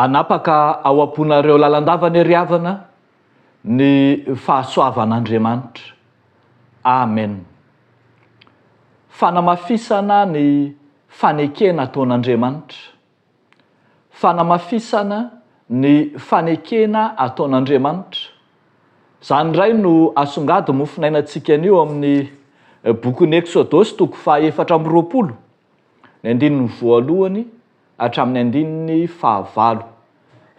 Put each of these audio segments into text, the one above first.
Hanapaka ao am-ponareo lalandava anie ry havana ny fahasoavan'Andriamanitra. Amen. Fanamafisana ny fanekena ataon'Andriamanitra. Fanamafisana ny fanekena ataon'Andriamanitra. Izany indray no asongady mofonainantsika anio amin'ny bokin'ny Eksodosy toko faha 24, ny andininy voalohany hatramin'ny andininy fahavalo.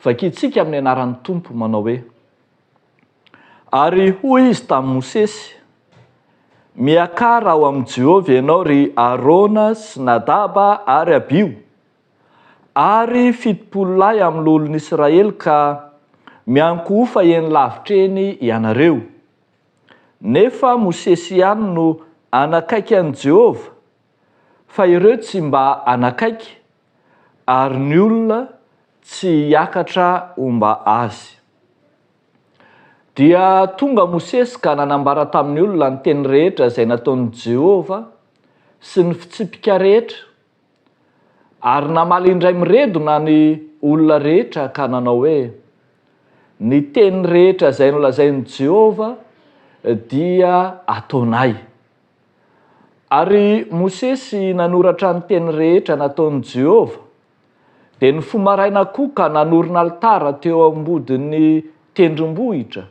Vakintsika amin'ny anaran'ny Tompo manao hoe, Ary hoy izy tamin'i Mosesy, Miakara ao amin'i Jehovah ianao, ry Arona sy Nadaba ary Abiho, ary 70 lahy amin'ny loholon'Israely, ka miankohofa eny lavitra eny ianareo. Nefa Mosesy ihany no hanakaiky an'i Jehovah, fa ireo tsy mba hanakaiky, ary ny olona tsy hiakatra homba azy. Dia tonga Mosesy ka nanambara tamin'ny olona ny teny rehetra izay nataon'i Jehovah sy ny fitsipika rehetra. Ary namaly indray miredona ny olona rehetra ka nanao hoe, Ny teny rehetra izay nolazain'i Jehovah dia ataonay. Ary Mosesy nanoratra ny teny rehetra nataon'i Jehovah Dia nifoha maraina koa ka nanorina alitara teo ambodin'ny tendrombohitra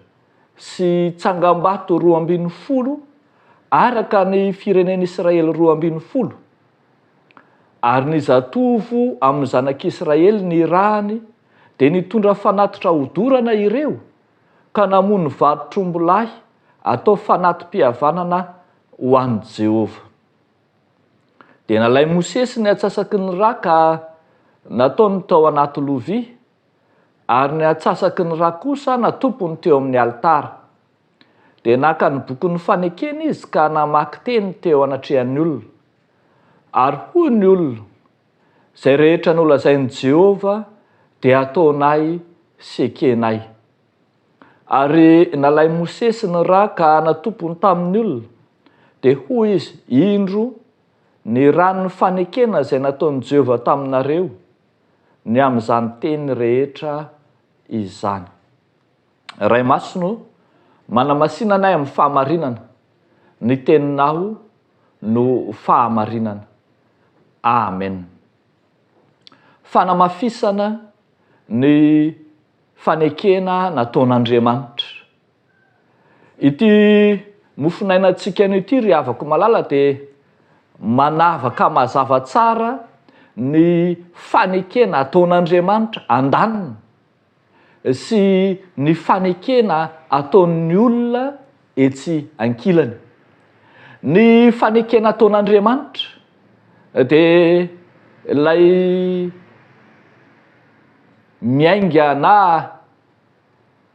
sy tsangambato 12 araka ny firenen'Israely 12. Ary ny zatovo amin'ny zanak'Israely nirahany dia nitondra fanatitra hodorana ireo ka namono varotr'ombilahy atao fanati-pihavanana ho an'i Jehovah. Dia nalain'i Mosesy ny antsasaky ny ra ka nataony tao anaty lovia, ary ny antsasaky ny ra kosa natopony teo amin'ny alitara. Dia naka ny bokin'ny fanekena izy ka namaky teny teo anatrehan'ny olona. Ary hoy ny olona, Izay rehetra nolazain'i Jehovah dia hataonay sy ekenay. Ary nalain'i Mosesy ny ra ka natopony tamin'ny olona, dia hoy izy, Indro, ny ran'ny fanekena izay nataon'i Jehovah taminareo, ny amin'izany teny rehetra izany. Ray Masina ô, manamasina anay amin'ny fahamarinana, ny teninao no fahamarinana. Amen. Fanamafisana ny fanekena nataon'Andriamanitra. Ity mofonainantsika anio ity ry havako malala dia manavaka mazava tsara ny fanekena ataon'Andriamanitra andaniny sy ny fanekena ataon'ny olona etsy ankilany. Ny fanekena ataon'Andriamanitra dia ilay miainga na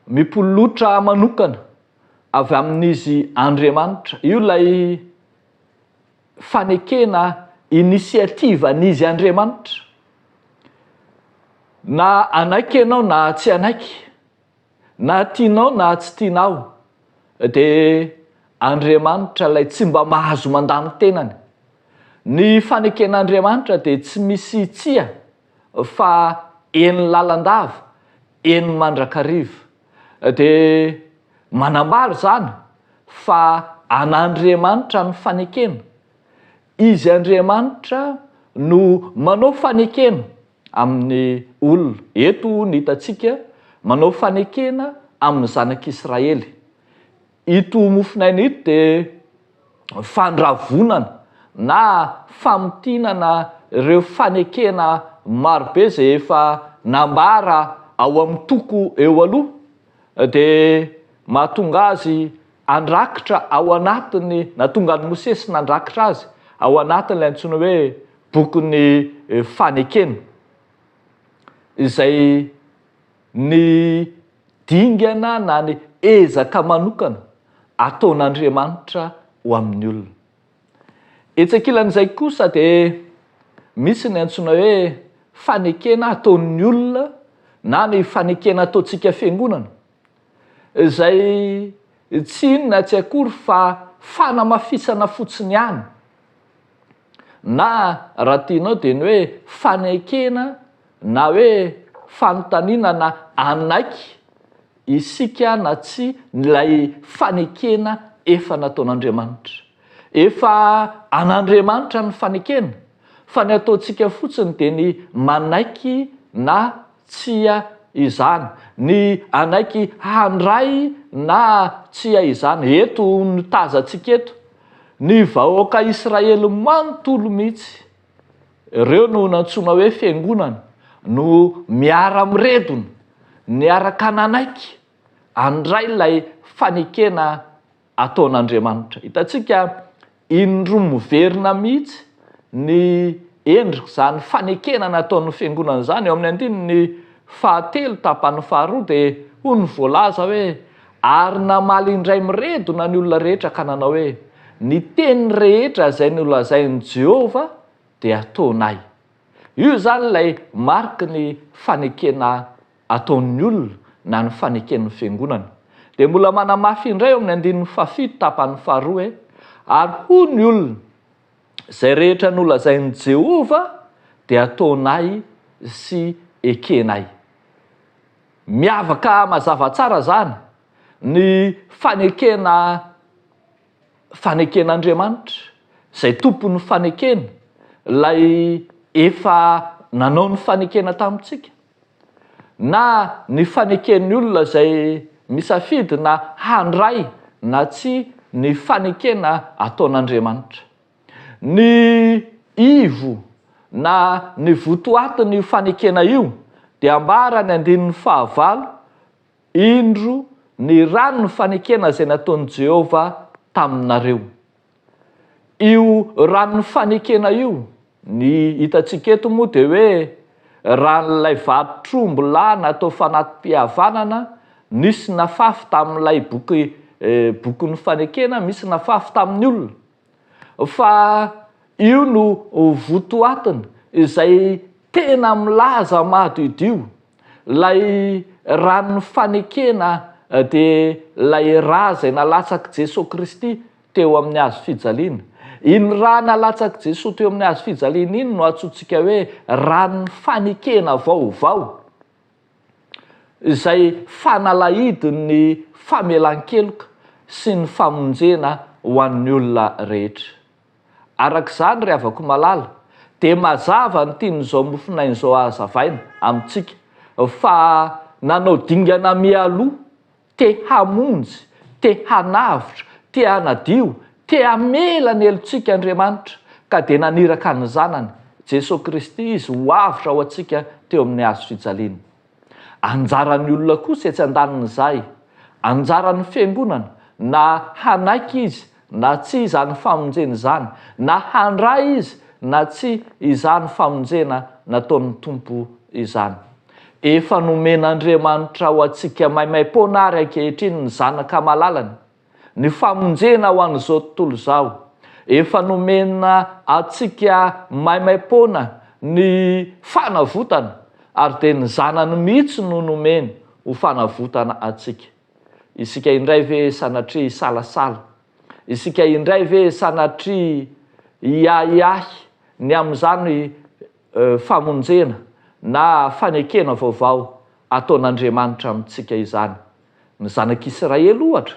mipololotra manokana avy amin'Izy Andriamanitra. Io ilay fanekena initiative an'Izy Andriamanitra. Na hanaiky ianao na tsy hanaiky, na tianao na tsy tianao, dia Andriamanitra ilay tsy mba mahazo mandà ny tenany. Ny faneken'Andriamanitra dia tsy misy tsia fa eny lalandava, eny mandrakariva. Dia manambara izany fa an'Andriamanitra ny fanekena. Izy Andriamanitra no manao fanekena amin'ny olona. Eto ny hitantsika manao fanekena amin'ny zanak'Israely. Ito mofonaina ito dia fandravonana na famintinana ireo fanekena marobe izay efa nambara ao amin'ny toko eo aloha dia mahatonga azy handrakitra ao anatin'ny, nahatonga an'i Mosesy nandrakitra azy ao anatin'ilay antsoina hoe bokin'ny fanekena izay ny dingana na ny ezaka manokana ataon'Andriamanitra ho amin'ny olona. Etsy ankilan'izay kosa dia misy ny antsoina hoe fanekena ataon'ny olona na ny fanekena ataontsika fiangonana, izay tsy inona tsy akory fa fanamafisana fotsiny ihany na raha tianao dia ny hoe fanekena na hoe. fanontaniana na hanaiky isika na tsia ilay fanekena efa nataon'Andriamanitra. Efa an'Andriamanitra ny fanekena, fa ny ataontsika fotsiny dia ny manaiky na tsia izany, ny hanaiky handray na tsia izany. Eto no tazantsika eto, ny vahoaka Israely manontolo mihitsy, ireo no nantsoina hoe fiangonana, no miara-miredona, niaraka nanaiky handray ilay fanekena ataon'Andriamanitra. Hitantsika indroa miverina mihitsy ny endrik'izany fanekena nataon'ny fiangonana izany. Eo amin'ny andininy fahatelo tapany faharoa dia hoy ny voalaza hoe, Ary namaly indray miredona ny olona rehetra ka nanao hoe, Ny teny rehetra izay nolazain'i Jehovah dia hataonay. Io izany ilay mariky ny fanekena ataon'ny olona na ny faneken'ny fiangonana. Dia mbola manamafy indray eo amin'ny andininy fahafito tapany faharoa hoe, Ary hoy ny olona, Izay rehetra nolazain'i Jehovah dia ataonay sy ekenay. Miavaka mazava tsara izany ny fanekena faneken'Andriamanitra, izay tompon'ny fanekena, ilay efa nanao ny fanekena tamintsika. Na ny faneken'ny olona izay misafidy na handray na tsia ny fanekena ataon'Andriamanitra. Ny ivo na ny votoatin'io fanekena io dia ambara ny andininy fahavalo, Indro ny ran'ny fanekena izay nataon'i Jehovah taminareo. Io ran'ny fanekena io, ny hitantsika eto moa dia hoe ran'ilay vatromby lahy natao fanati-pihavanana, nisy nafafy tamin'ilay boky bokin'ny fanekena, misy nafafy tamin'ny olona. Fa io no votoatiny izay tena milaza madiodio, ilay ran'ny fanekena dia ilay ra izay nalatsak'i Jesoa Kristy teo amin'ny hazo fijaliana. Iny rà nalatsak'i Jesoa teo amin'ny hazo fijaliana iny no antsointsika hoe ràn'ny fanekena vaovao, izay fanalahidin'ny famelan-keloka sy ny famonjena ho an'ny olona rehetra. Araka izany, ry havako malala, dia mazava ny tian'izao mofonaina izao hazavaina amintsika fa nanao dingana mialoha Te hamonjy, te hanavotra, te hanadio, te hamela ny helotsika Andriamanitra ka dia naniraka ny Zanany, Jesoa Kristy Izy ho avotra ho antsika teo amin'ny hazo fijaliana. Anjaran'ny olona kosa etsy andanin'izay, anjaran'ny Fiangonana na hanaiky izy na tsia izany famonjena izany, na handray izy na tsia izany famonjena nataon'ny Tompo izany. Efa nomen'Andriamanitra ho antsika maimaim-poana àry ankehitriny ny Zanaka malalany, ny famonjena ho an'izao tontolo izao. Efa nomena antsika maimaim-poana ny fanavotana, ary dia ny Zanany mihitsy no nomeny ho fanavotana antsika. Isika indray ve sanatria hisalasala? Isika indray ve sanatria hiahiahy ny amin'izany famonjena na fanekena vaovao ataon'Andriamanitra amintsika izany? Ny zanak'Israely ohatra,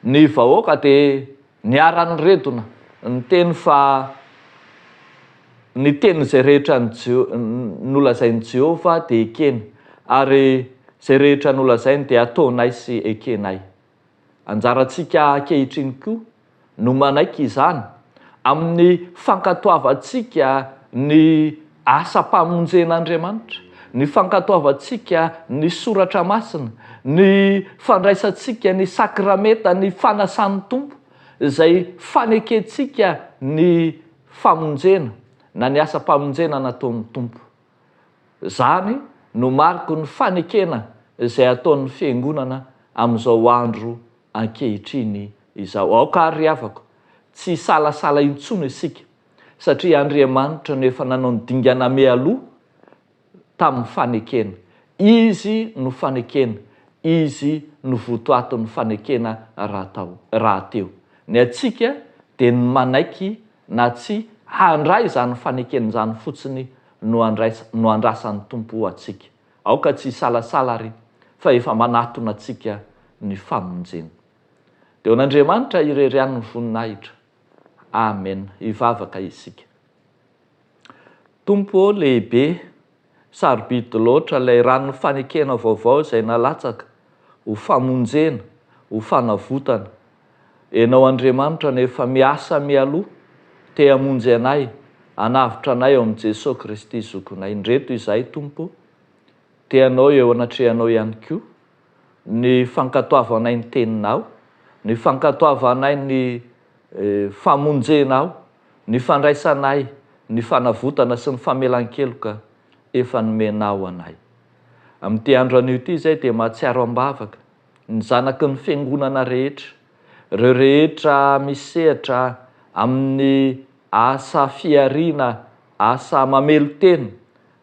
ny vahoaka dia niara-niredona niteny fa ny teny izay rehetra nolazain'i Jehovah dia ekeny, ary izay rehetra nolazainy dia ataonay sy ekenay. Anjarantsika ankehitriny koa no manaiky izany amin'ny fankatoavantsika ny asam-pamonjen'Andriamanitra, ny fankatoavantsika ny Soratra Masina, ny fandraisantsika ny sakramenta, ny fanasan'ny Tompo, izay fanekentsika ny famonjena na ny asam-pamonjena nataon'ny Tompo. Izany no mariky ny fanekena izay ataon'ny Fiangonana amin'izao andro ankehitriny izao. Aoka àry ry havako, tsy hisalasala intsony isika, satria Andriamanitra no efa nanao ny dingana mialoha tamin'ny fanekena. Izy no fanekena, Izy no votoatin'ny fanekena rahateo. Ny antsika dia ny manaiky na tsy handray izany fanekena izany fotsiny. no andraisa, no andrasan'ny Tompo ho antsika. Aoka tsy hisalasala àry fa efa manatona antsika ny famonjena. Dia ho an'Andriamanitra irery ihany ny voninahitra. Amen. Hivavaka isika. Tompo ô lehibe, sarobidy loatra ilay ran'ny fanekena vaovao izay nalatsaka ho famonjena, ho fanavotana. Ianao Andriamanitra no efa miasa mialoha, te hamonjy anay, hanavotra anay ao amin'i Jesoa Kristy Zokinay. Indreto izahay Tompo, te hanao eo anatrehanao ihany koa ny fankatoavanay ny Teninao, ny fankatoavanay ny famonjenao, ny fandraisanay ny fanavotana sy ny famelan-keloka efa nomenao anay. Amin'ity andro anio ity izay dia mahatsiaro am-bavaka ny zanaky ny Fiangonana rehetra, ireo rehetra misehatra amin'ny asa fihariana, asa mamelon-tena,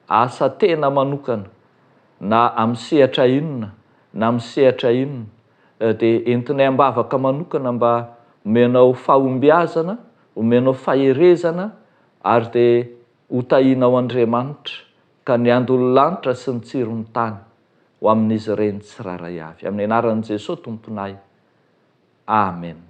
asa tena manokana, na amin'ny sehatra inona na amin'ny sehatra inona, dia entinay am-bavaka manokana mba omenao fahombiazana, omenao faherezana ary dia hotahianao Andriamanitra ka ny andon'ny lanitra sy ny tsiron'ny tany ho amin'izy ireny tsirairay avy. Amin'ny anaran'i Jesoa Tomponay. Amen.